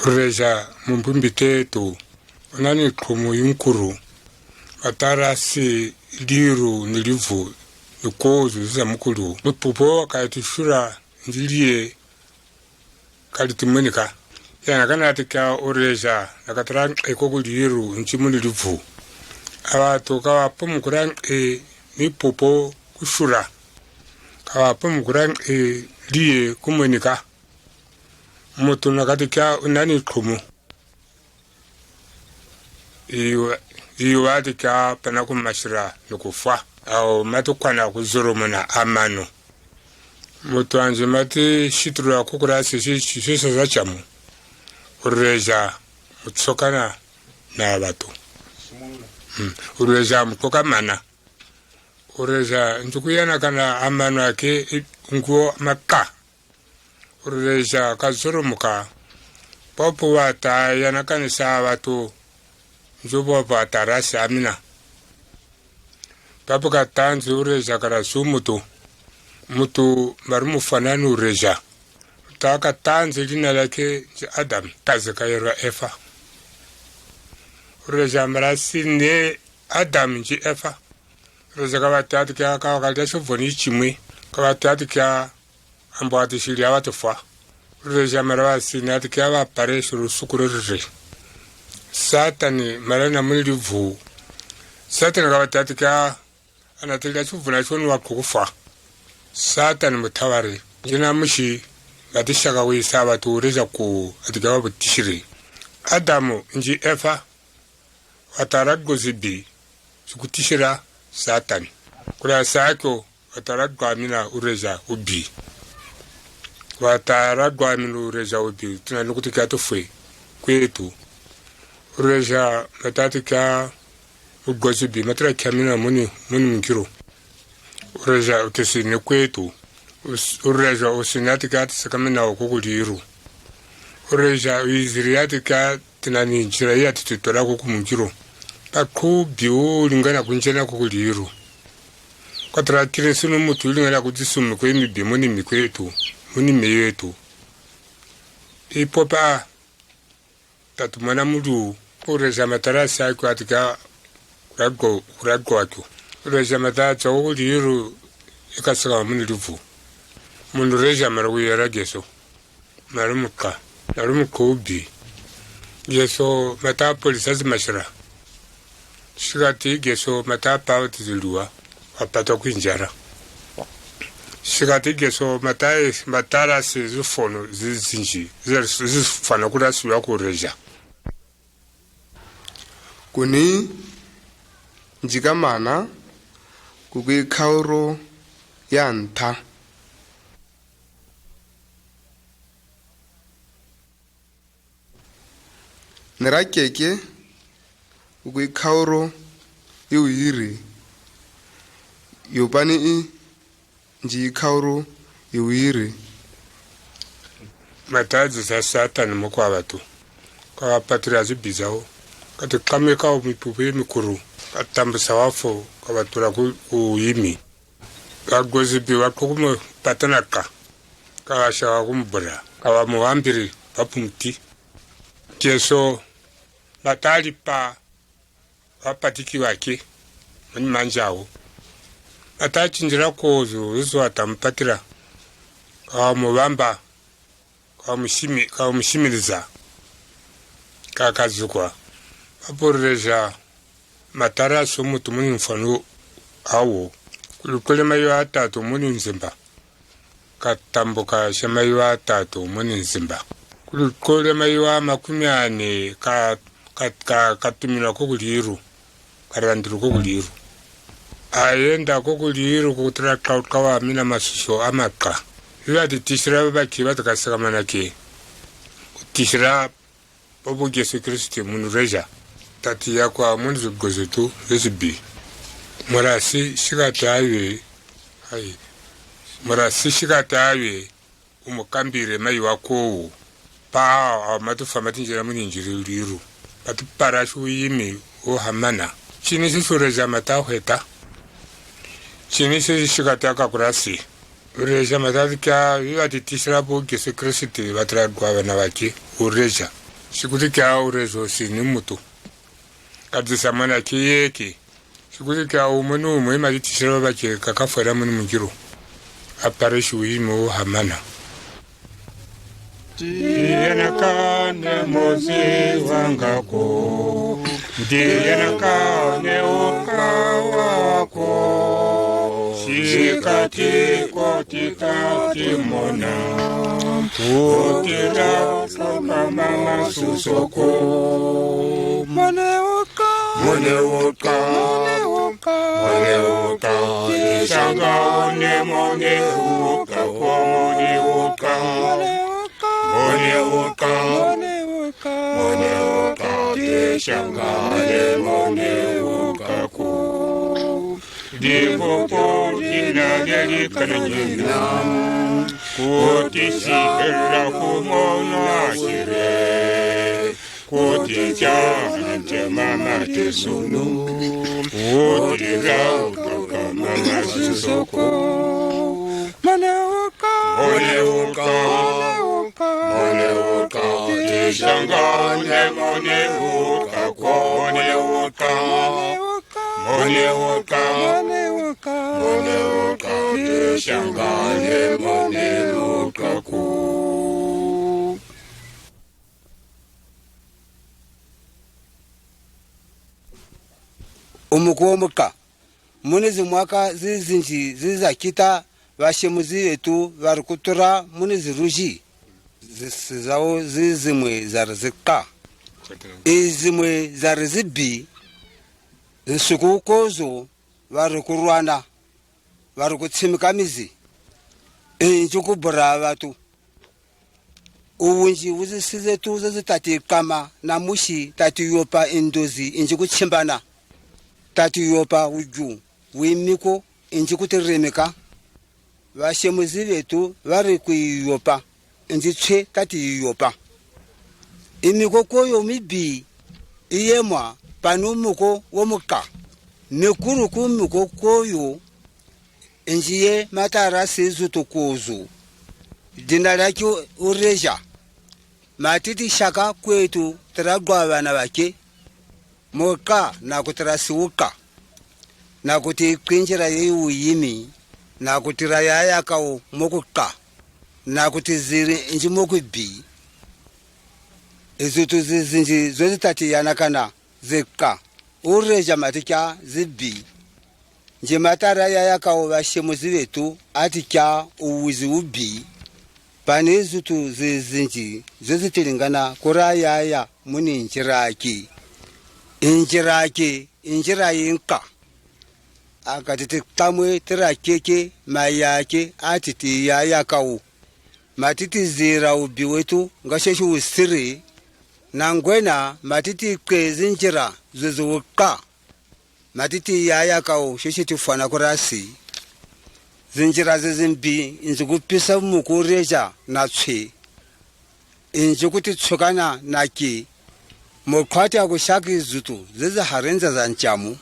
Ureja mumbumbi tetu unani khumu yinkuru matarasi liru ni livu nikozu za mukulu mupupo kaitishura njiliye kalitimunika yana kana tika ureja nakatara ekoku liru nchimuni livu abantu kawapumukura ni pupo kushura kawapumukura liye kumunika mutu nakatika unani khumu iwatika pana kumashira nikufa au matukwana kuzurumuna amano mutu anje mati shiturwa kukura sisi za chamu ureja mutsokana na batu ureja mukokamana ureja ntukuyana kana amano ake nguo maka ureja kazurumuka popo wata yanakanisa batu nzubo patarasi amina papo katanzi ureja karasu mutu mutu bari mufanani ureja taka tanzi lina lake Adam kazi kayerwa Efa ureja marasi ne Adam nji Efa ureja kabatatu kya kawakalya shovoni chimwe kabatatu kya ambo atishili awatufa ureja marasi ne ati kya vaparesho rusuku rere Satani marana mulivu Satani kabatatu kya anatelya chuvuna chonu wakufa Satani mutawari njina mushi batishaka wisa batu ureja ku atika batishire Adamu nji Efa wataragozibi zikutishira Satani kula sako wataragwamina ureja ubi wataragwamina ureja ubi tunanukutika tufwe kwetu ureja matatika ugozibi matarakamina muni muni mukiro ureja utisine kwetu ureja usinatika tisakamina okukuliru ureja uiziriatika tinani njira yatitutora kukumukiro pakhubi ulingana kunjena kukuliru kwatrakire sino mutu ulingana kudzisumu kwemibi muni mikwetu muni meyetu ipopa tatumana mulu ureja matarasi ako atika kurago akyo ureja matatsa okuliru ikasaka muni livu mundu reja mara kuyera geso marumuka narumuka ubi geso mata polisa zimashira shikati geso mata pawa tizilua wapata kwinjara shikati geso mata matarasi zifono zizinji zifana kurasiwa kureja Kuni njikamana kukwikhauro ya ntha nirakeke kukwikhauro iwiri yopani i njikhauro iwiri matazi za satani mukwa batu kawapatira zibizawo kati kamekawo mipupu yemikuru katambusa wafo kabatura kuyimi kagozibi wakokumu patanaka kawashawa kumubura kawamuwambiri papumuti jeso batalipa wapatiki wake muni manjawo batachinjira kozo izo atamupatira kawamubamba kawamushimiriza kakazukwa paporeja matarasi omutu muni mfano awo kulikole mayo atatu muni nzimba katambuka shamayo atatu muni nzimba kulikole mayo 40 katumila kokuliru karandiru kokuliru ayenda kokuliru kutira kawa mina masuso amaka ivatitishira vaki vatikasakamanake kutishira bobo Jesu Kristu munu reja tati yakwa muni zigozitu zisibi murasi shikatawe ai murasi shikatawe umukambire mai wakowo pa amatufa matinjira muni njiri liru patupara uyimi uhamana chini sisureja matahweta chini sishikata kakurasi ureja matatika ivatitishira bo Jesu Kristu vatiragwa vana vake ureja. Sikuti kya urezo sini mutu. Kadisa mana kiyeke. Sikuti kya umunu umwe malitishiro bache kakafwera munu mujiro. Apareshi uimo hamana. Ndiyanakane mozi wangako. Ndiyanakane ukawako. Shikati koti mona. Utira mama susoko. Mone uka. Mone uka. Mone uka. Ishanga one mone uka. Mone uka. Mone uka. Mone uka. Ishanga one mone uka ko. Divopo dina deli kanjina. Kuti shihera kumona shire. Kuti chante mama tesunu. Kuti rauka mama sisoko. Mone uka. Mone uka. Mone uka. Tishangane mone uka. Mone uka. Mone uka. Mone uka. Tishangane mone uka ku. Umukomuka munizi mwaka zizinji zizakita vashemuzi vetu vari kutura munizi ruji zisizawo zizimwe zari zika izimwe zari zibi nsuku kozo vari kurwana vari kutsimika mizi inji kubura vatu uwunji uzisize tu zizitati kama na mushi tati yopa indozi inji kuchimbana tati yopa uju wimiko inji kutiremeka vashemuzi vetu vari kuiyopa inji tswe tati yopa imiko koyo mibi iyemwa pano muko womuka mikuru ku miko koyo injiye matara sezuto kozo dina lake ureja matiti shaka kwetu taragwa vana vake moka nakutirasiuka nakuti kwinjira yeyuyimi nakutira yayakao mokuka nakuti ziri inji mokubi izutu zizinji zozitati yanakana zika ureja matikya zibi nje matara yayakao vashemuzi vetu atikya uwizi ubi pane izutu zizinji zozitilingana kurayaya muni njiraki injiraki injira yinka akati tikamwe tirakeke mayake atiti yayakao matiti zira ubi wetu ngasheshe usiri nangwena matiti kwezi njira ziziwuka matiti yayakao sheshe tifana kurasi zinjira zizimbi inzikupisa mukureja na tswe inzikuti tsukana naki mokhwati akushaki zutu ziziharenza za nchamu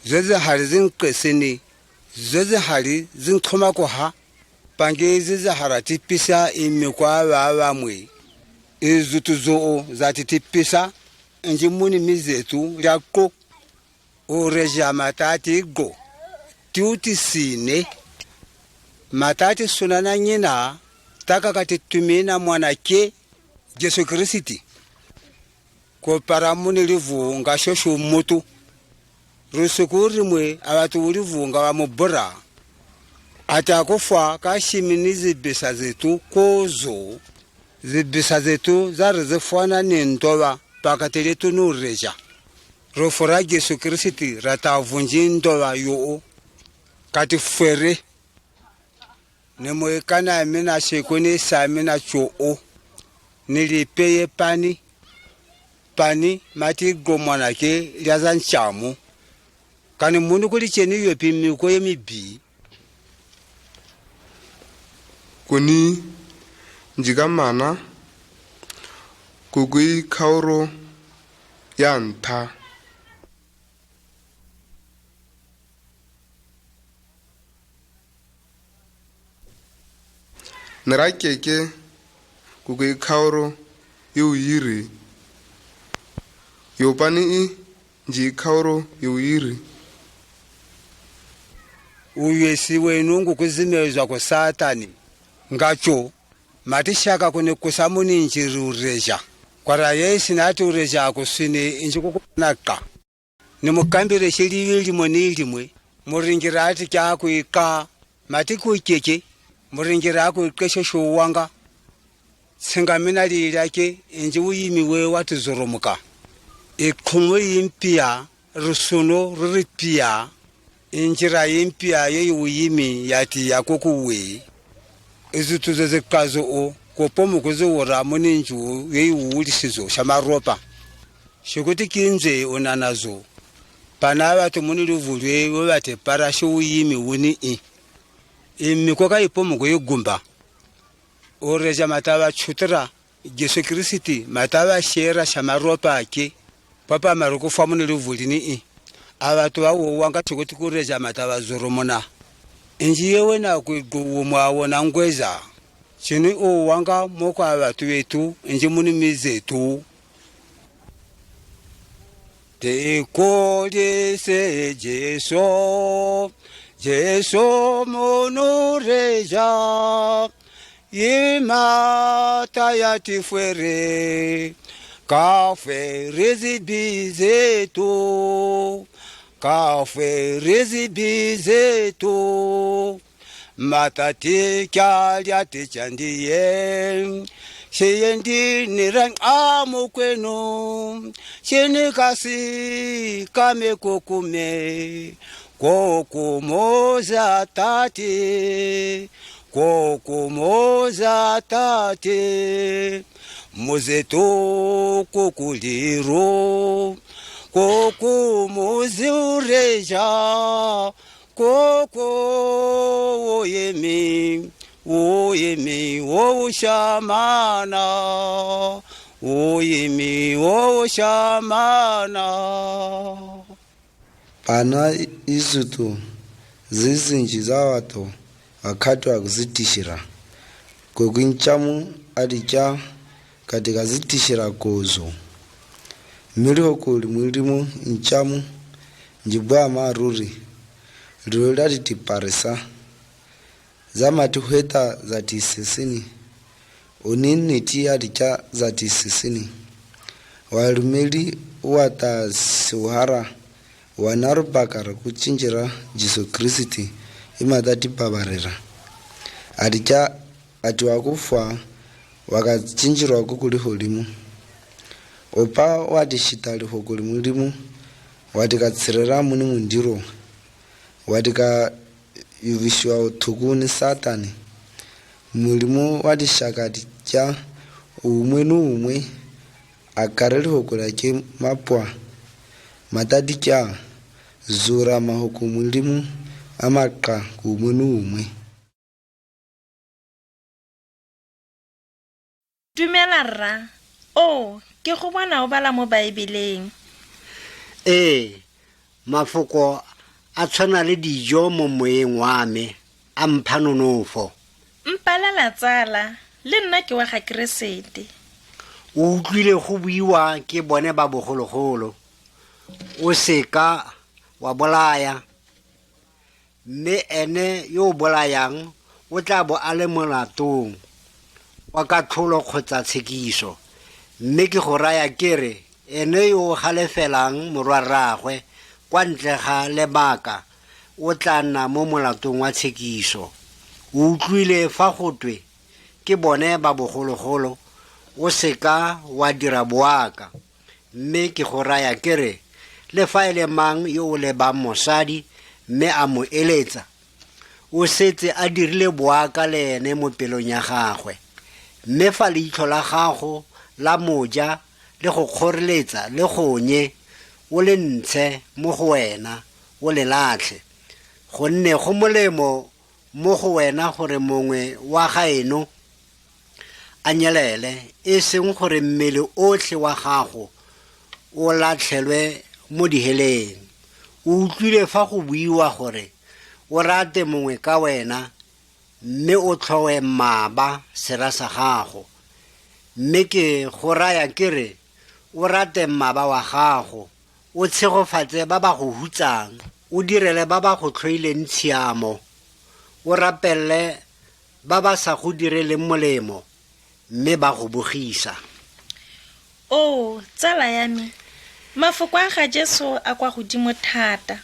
zizihari zinqesini zizihari zinqhoma pange zizihara tipisa imikwa vavamwe izutu zoo zati tipisa nji muni mizetu lyako ureja matati go tiuti sine matati sunana nyina takakati tumina mwanake Jesu Kristi kopara muni livu ngashoshu mutu rusuku rimwe abatu ulivunga wamubura atakufa kashimini zibisa zetu kozo zibisa zetu zari zifwana nendova pakati letu nureja rufu ra Jesu Kristi ratavunji ndova yoo kati fwere nemoekana mina shekone samina choo nilipeye pani pani mati gomwanake lyaza nchamu kani munu kuli cheni yopi miko yemibi kuni njikamana kukui khauro ya ntha nirakeke kukui khauro iwiri Yopani i njikhauro yuiri. Uyesi wenu ngukuzimezwa ku Satani ngacho matishaka kune kusamuninjiri ureja kwara yesi nati ureja kusini injikukunaqa nimukambire shiliwi limwe ni limwe muringira ati kyakuika matikuikeke muringira akuikesho shuwanga tsingamina lilake inji uyimiwe watizurumuka ikhumu yimpia rusuno ruripia injira yimpia yeyiwuyimi yati yakokuwe izituzo zikazo o kopo mukuziwura muninju yeyiwulisizo shamaropa shikuti kinze unanazo pana batu muni luvulwe webate para shiwuyimi wuni i imikoka ipo mukuyigumba oreja matava chutira Jesu Kristi matava shera shamaropa ake papa marukufa muni luvulini i abantu bawowanga chikuti kureja matava zurumuna inji yewe na kuiguwumwawo na ngweza chini owanga moko abantu betu inji muni mizetu Tekolise Jesu Jesu munureja imata yatifwere kafwere zibizetu kafwere zibizetu matatikyalyatichandiye shiyendiniranqamukwenu shinikasi kamekukume kokumoza tate kokumoza tate muzetu kukuliro kokumuziureja koko oyemi oyemi oushamana oyemi oushamana. Pana izutu zizinji za watu wakati wa kuzitishira kokwinchamu alicha katika zitishira kozo miliho kuli mwilimu nchamu njibwa aruri lilo latitiparisa zamatihweta zatisisini oniniti alicha zatisisini walumeli watasiuhara wanarubakara kuchinjira Jesu Kristi imatatipavarira alicha ati wakufwa wakachinjirwa kukuliho limu opa watishita lihoko limu limu watikatsirira muni mundiro watikayuvishiwa uthuku ni Satani mulimu watishaka titya umwe ni umwe akari lihoko lake mapwa matatitya zura mahoko mulimu amaqa kuumwe ni umwe. Dumela rra. O, ke go bona o bala mo Baebeleng. Ee, mafoko a tshwana le dijo mo moyeng wa me, a mpha nonofo. Mpalela tsala, le nna ke wa ga Keresete. O utlwile go buiwa ke bone ba bogologolo. O seka wa bolaya, mme ene yo o bolayang o tla bo a le molatong wa katlholo kgotsa tshekiso. Mme ke go raya ke re ene yo o galefelang morwarraagwe kwa ntle ga lebaka o tla nna mo molatong wa tshekiso. O utlwile fa go twe ke bone ba bogologolo, o seka wa dira boaka. Mme ke go raya ke re le fa e le mang yo o lebang mosadi mme a mo eletsa, o setse a dirile boaka le ene mo pelong ya gagwe. Mme fa leitlho la gago la moja le go kgoreletsa le gonye, o le ntshe mo go wena o le latlhe, gonne go molemo mo go wena gore mongwe wa gaeno a nyelele, e seng gore mmele otlhe wa gago o latlhelwe mo diheleng. O utlwile fa go buiwa gore o rate mongwe ka wena mme o tlhowe mmaba sera sa gago. Mme ke go raya ke re O rate mmaba wa gago, o tshegofatse ba ba go hutsang, o direle ba ba go tlhoileng tshiamo, o rapelele ba ba sa go direleng molemo, mme ba go bogisa. O, tsala ya me, mafoko a ga Jesu a kwa godimo thata.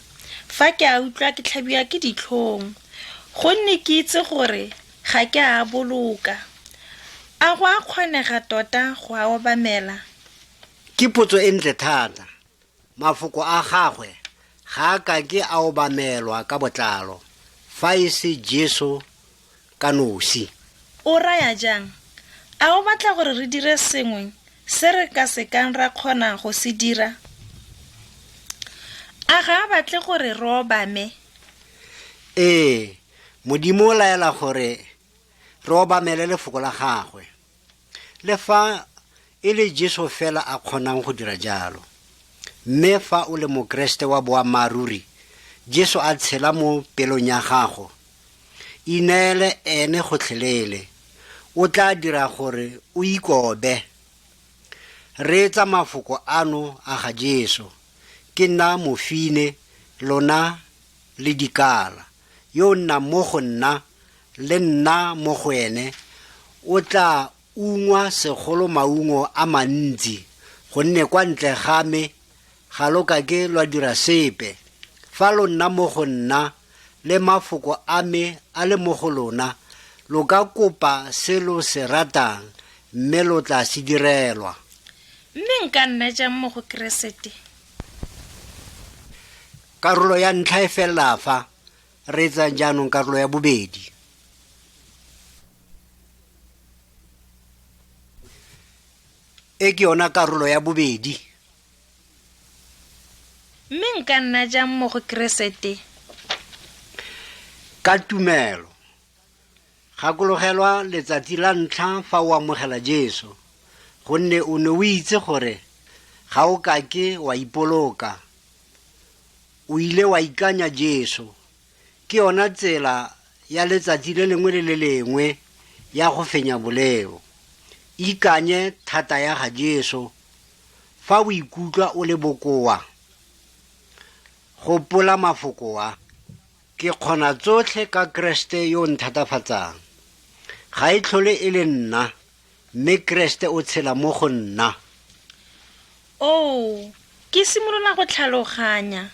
Fa ke a utlwa ke tlhabiwa ke ditlhong, gonne ke itse gore ga ke a boloka. A go a kgonega tota go a obamela? Ke potso e ntle thata. Mafoko a gagwe ga a ka ke a obamelwa ka botlalo, fa e se Jesu ka nosi. O raya jang? A o batla gore re dire sengwe se re ka se kang ra kgona go se dira? A ga a batle gore re obame? Ee, Modimo o laela gore re obamele lefoko la gagwe, le fa e le Jesu fela a kgonang go dira jalo. Mme fa o le Mokeresete wa boammaaruri, Jesu a tshela mo pelong ya gago, ineele ene gotlhelele, o tla dira gore o ikobe. Reetsa mafoko ano a ga Jesu: Ke nna mofine, lona le dikala. Yo o nnang mo go nna, le nna mo go ene, o tla ungwa segolo maungo a mantsi, gonne kwa ntle ga me ga lo ka ke lwa dira sepe. Fa lo nna mo go nna, le mafoko a me a le mo go lona, lo ka kopa se lo se ratang, mme lo tla se direlwa. Mme nka nna jang mo go Keresete? Karolo ya ntlha e felela fa. Reetsang jaanong karolo ya bobedi. E ke yona karolo ya bobedi. Mme nka nna jang mo go Keresete? Ka tumelo. Gakologelwa letsatsi la ntlha fa o amogela Jesu, gonne o ne o itse gore ga o kake wa ipoloka. O ile wa ikanya Jesu. Ke yona tsela ya letsatsi le lengwe le le lengwe ya go fenya boleo. Ikanye thata ya ga Jesu fa o ikutlwa o le bokoa. Gopola mafoko a: Ke kgona tsotlhe ka Keresete yo o nthatafatsang. Ga e tlhole e le nna, mme Keresete o tshela mo go nna. Oo, ke simolola go tlhaloganya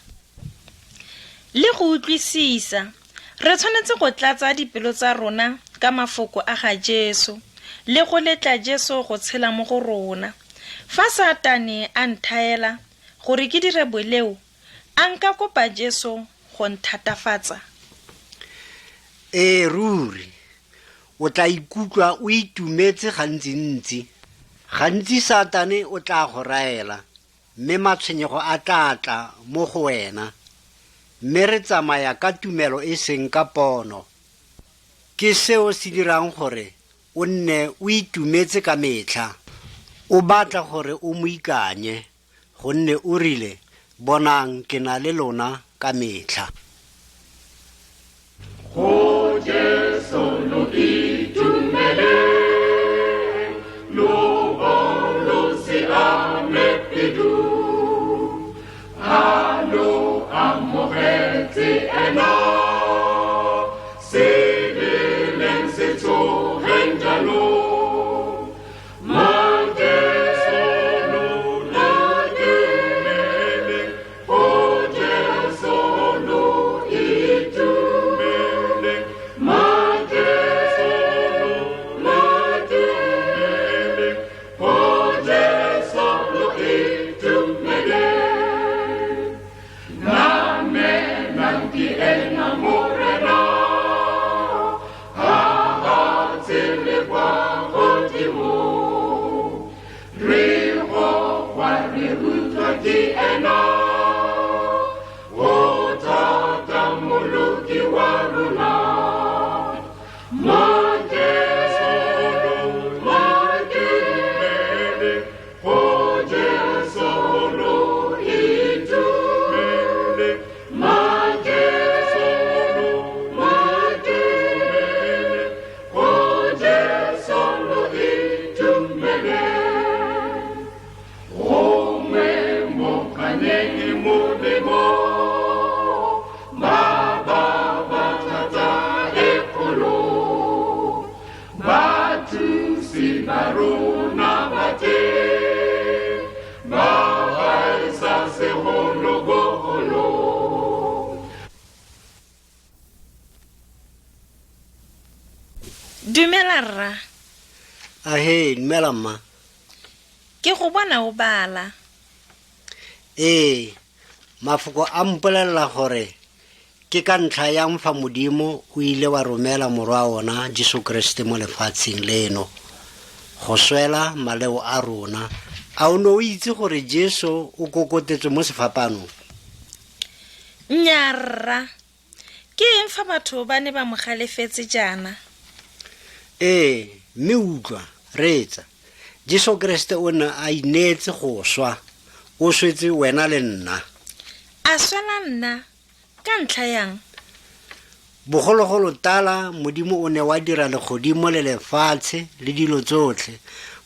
le go utlwisisa. Re tshwanetse go tlatsa dipelo tsa rona ka mafoko a ga Jesu le go letla Jesu go tshela mo go rona. Fa Satane a nthaela gore ke dire boleo, a nka kopa Jesu go nthatafatsa? Ee, ruri. O tla ikutlwa o itumetse gantsintsi. Gantsi Satane o tla go raela, mme matshwenyego a tla tla mo go wena. Mme re tsamaya ka tumelo e seng ka pono. Ke seo se dirang gore o nne o itumetse ka metlha. O batla gore o mo ikanye, gonne o rile, Bonang, ke na le lona ka metlha. Go Jesu lo itumele, lo bo lo siame pelo, ha lo amogetse ena, se leleng se tshogeng jalo. Oh. Ikanyeng Modimo, ba ba ba thata e kgolo, bathusi ba rona ba teng, ba gaisa segolobogolo. Dumela rra. Ahe, dumela mma. Ke go bona o bala. Ee, mafoko a mpolelela gore ke ka ntlha yang fa Modimo o ile wa romela morwa ona Jesu Kriste mo lefatsheng leno go swela maleo a rona. A o ne o itse gore Jesu o kokotetswe mo sefapanong? Nnyaa rra. Ke eng fa batho ba ne ba mo galefetse jaana? Ee, mme utlwa, reetsa. Jesu Kriste o ne a ineetse go swa. O swetse wena le nna. A swela nna? Ka ntlha yang? Bogologolo tala Modimo o ne wa dira legodimo le lefatshe le dilo tsotlhe.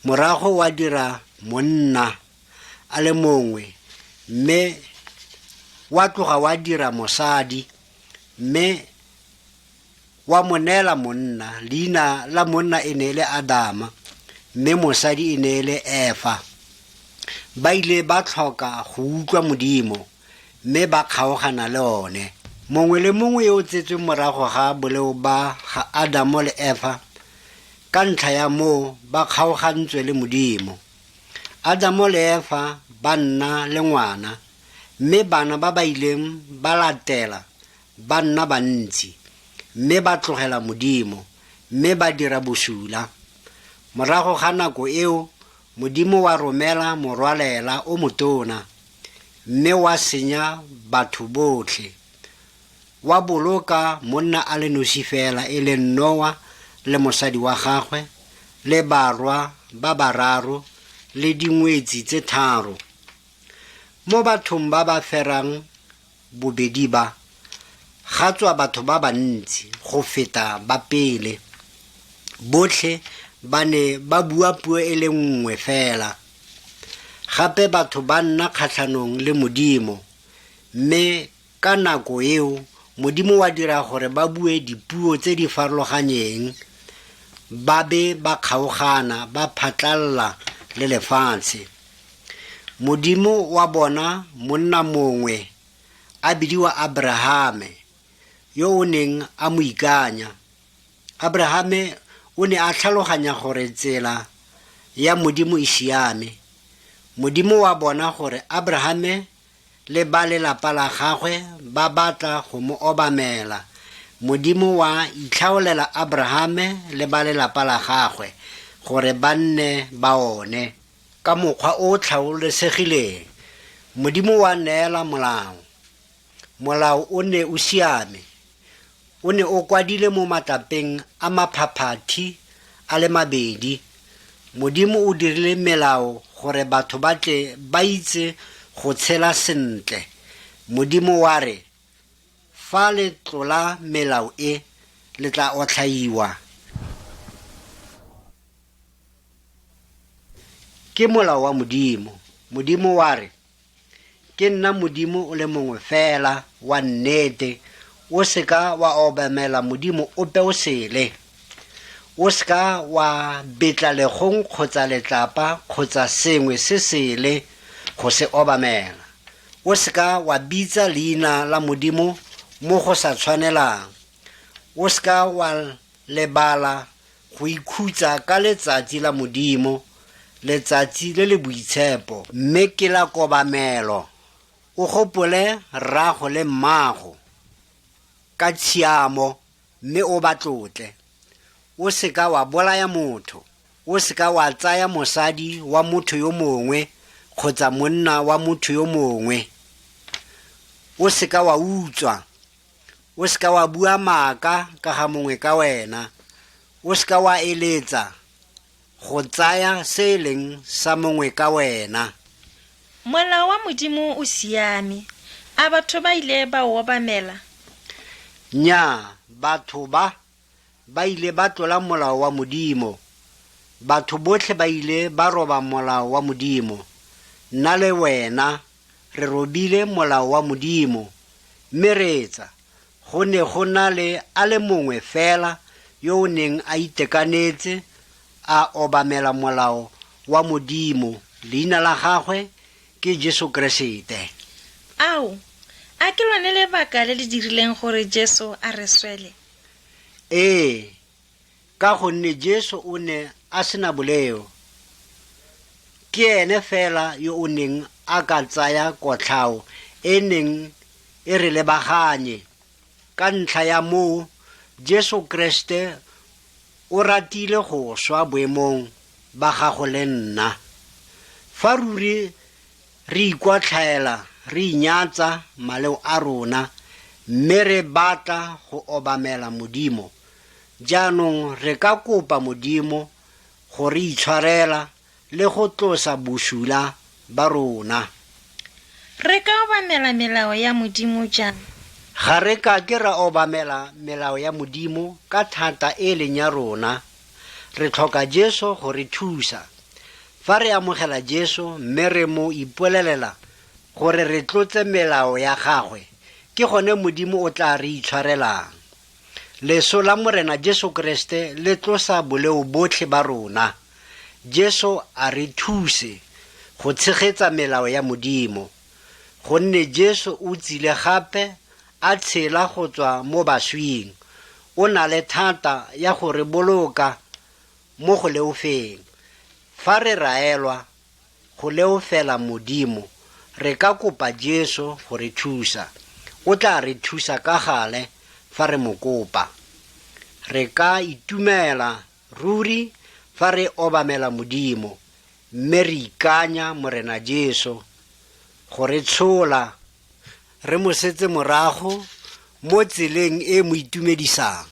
Morago wa dira monna a le mongwe mme wa tloga wa dira mosadi mme wa mo neela monna. Leina la monna e ne e le Adama mme mosadi e ne e le Efa. Ba ile ba tlhoka go utlwa Modimo mme ba kgaogana le one. Mongwe le mongwe yo o tsetsweng morago ga boleo ba ga Adamo le Efa, ka ntlha ya moo ba kgaogantswe le Modimo. Adamo le Efa ba nna le ngwana, mme bana ba ba ileng ba latela ba nna bantsi, mme ba tlogela Modimo, mme ba dira bosula. Morago ga nako eo, Modimo wa romela morwalela o motona, mme wa senya batho botlhe. Wa boloka monna a le nosi fela, e leng Noa le mosadi wa gagwe, le barwa ba bararo le dingwetsi tse tharo. Mo bathong ba ba ferang bobedi ba, ga tswa batho ba bantsi go feta ba pele. Botlhe ba ne ba bua puo e le nngwe fela. Gape batho ba nna kgatlhanong le Modimo, mme Ka nako eo, Modimo wa dira gore ba bue dipuo tse di farologanyeng, ba be ba kgaogana ba phatlalla le lefatshe. Modimo wa bona monna mongwe a bidiwa Aberahame, yo o neng a mo ikanya. Aberahame o ne a tlhaloganya gore tsela ya Modimo e siame. Modimo wa bona gore Aberahame le ba lelapa la gagwe ba batla go mo obamela. Modimo wa itlhaolela Abrahame le ba lelapa la gagwe gore ba nne ba one. Ka mokgwa o o tlhaolesegileng, Modimo wa neela molao. Molao o ne o siame. O ne o kwadile mo matlapeng a maphaphathi a le mabedi. Modimo o dirile melao gore batho ba tle ba itse go tshela sentle. Modimo wa re, Fa le tlola melao e, le tla otlhaiwa. Ke molao wa Modimo. Modimo wa re, Ke nna Modimo o le mongwe fela wa nnete. O seka wa obamela Modimo ope o sele. O seka wa betla legong kgotsa letlapa kgotsa sengwe se sele go se obamela. O seka wa bitsa leina la Modimo mo go sa tshwanelang. O seka wa lebala go ikhutsa ka letsatsi la Modimo, letsatsi le le boitshepo, mme ke la kobamelo. O gopole rrago le mmago ka tshiamo mme o ba tlotle. O seka wa bolaya motho. O seka wa tsaya mosadi wa motho yo mongwe kgotsa monna wa motho yo mongwe. O seka wa utswa. O seka wa bua maaka ka ga mongwe ka wena. O seka wa eletsa go tsaya se e leng sa mongwe ka wena. Molao wa Modimo o siame. A batho ba ile ba o obamela? Nnyaa, batho ba ba ile ba tlola molao wa Modimo. Batho botlhe ba ile ba roba molao wa Modimo. Nna le wena. re robile molao wa Modimo. Mme reetsa, go ne go na le a le mongwe fela yo o neng a itekanetse a obamela molao wa Modimo, leina la gagwe ke Jesu Keresete. Ao, a ke lone lebaka le le dirileng gore Jesu a re swele? Ee, ka gonne Jesu o ne a sena boleo. Ke ene fela yo o neng a ka tsaya kotlhao e neng e re lebaganye. Ka ntlha ya moo, Jesu Kreste o ratile go swa boemong ba gago le nna. Fa ruri re ikwatlhaela, re inyatsa maleo a rona, mme re batla go obamela Modimo, jaanong re ka kopa Modimo go re itshwarela le go tlosa bosula ba rona. Re ka obamela melao ya Modimo jang? Ga re ka ke ra obamela melao ya Modimo ka thata e leng ya rona. Re tlhoka Jesu go re thusa. Fa re amogela Jesu mme re mo ipolelela gore re tlotse melao ya gagwe, ke gone Modimo o tla re itshwarelang. Leso la Morena Jesu Kreste le tlosa boleo botlhe ba rona. Jesu a re thuse go tshegetsa melao ya Modimo, gonne Jesu o tsile gape a tshela go tswa mo baswing. O na le thata ya go re boloka mo go leofeng. Fa re raelwa go leofela Modimo, re ka kopa Jesu go re thusa. O tla re thusa ka gale fa re mo kopa. Re ka itumela ruri fa re obamela Modimo, mme re ikanya Morena Jesu go re tshola re mo setse morago mo tseleng e mo itumedisang.